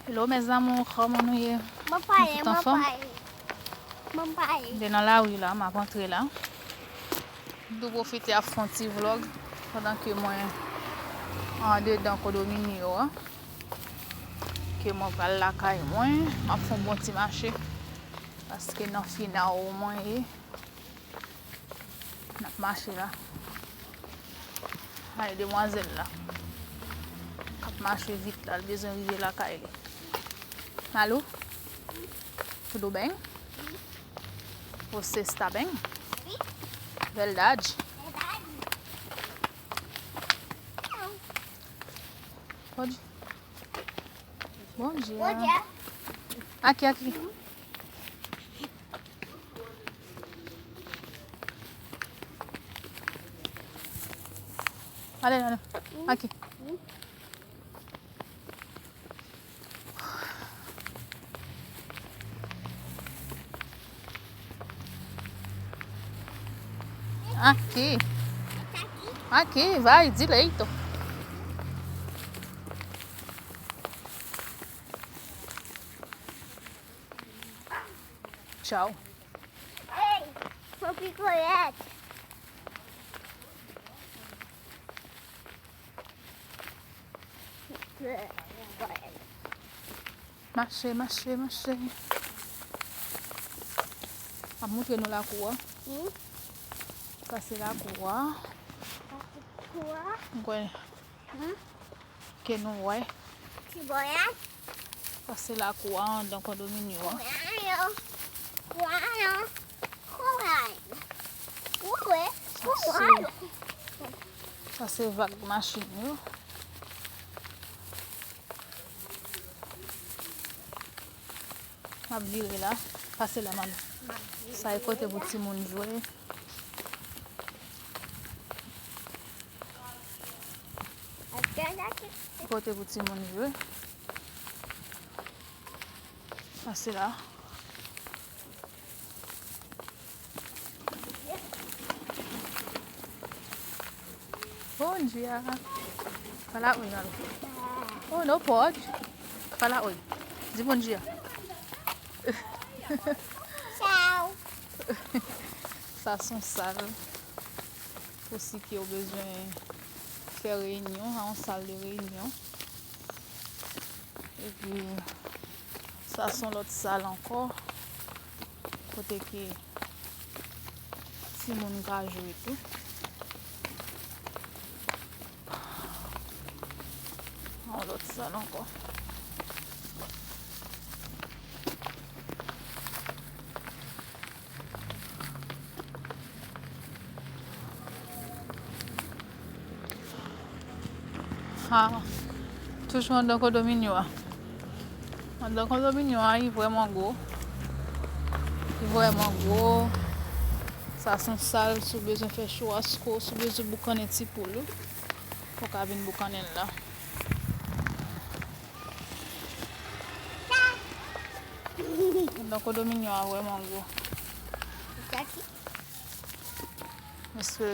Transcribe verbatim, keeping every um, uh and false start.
Hello mes amours, kòman nou ye? Mwen pale, mwen pale. Mwen pale. M te nan lari la, m ap antre la. M tou pwofite ap fè yon ti vlog pandan ke mwen andedan kondominyo a. Ke mwen pral lakay mwen, m ap fè yon bon ti mache. Paske nan final mwen ye. N ap mache la. Ay, demwazèl la k ap mache vit la, l bezwen rive lakay li. Malou? Tudo bem? Você está bem? Verdade? Pode? Bom dia. Bom dia. Aqui, aqui. Olha, olha. Aqui. Aqui. Aqui, vai, direito. Tchau. Ei, sou pikolé. Mache, mache, mache. Ap montre nou lakou a. Sa se lakou a. Lakou a. Mwen kwè ke nou wè. Ti bòy a. Sa se lakou a anndan kondominyo a. Kouwayo. Kouwayo. Kouwayo. Kouwayo. Sa se vag machin yo. M ap vire la. Pase la, manmi. Sa e kote pou timoun jwe. Kote pou timoun jwe. Pase la. Bom dia. Fala oi, Malu. Oh, não pode. Fala oi. Di bom dia. Tchau. Sa se yon sal pou si ke w bezwen fè reyinyon, yon sal de reyinyon. Epi, sa se yon lòt sal ankò, kote ke timoun ka jwe tou. Yon lòt sal ankò. Ha, toujou anndan kondominyo a. Anndan kondominyo a, li vrèman gwo. Li vrèman gwo. Sa se yon sal, si w bezwen fè churrasco, si w bezwen boukannen ti poul ou, ou ka vin boukannen l la. Anndan kondominyo a vrèman gwo. Mesye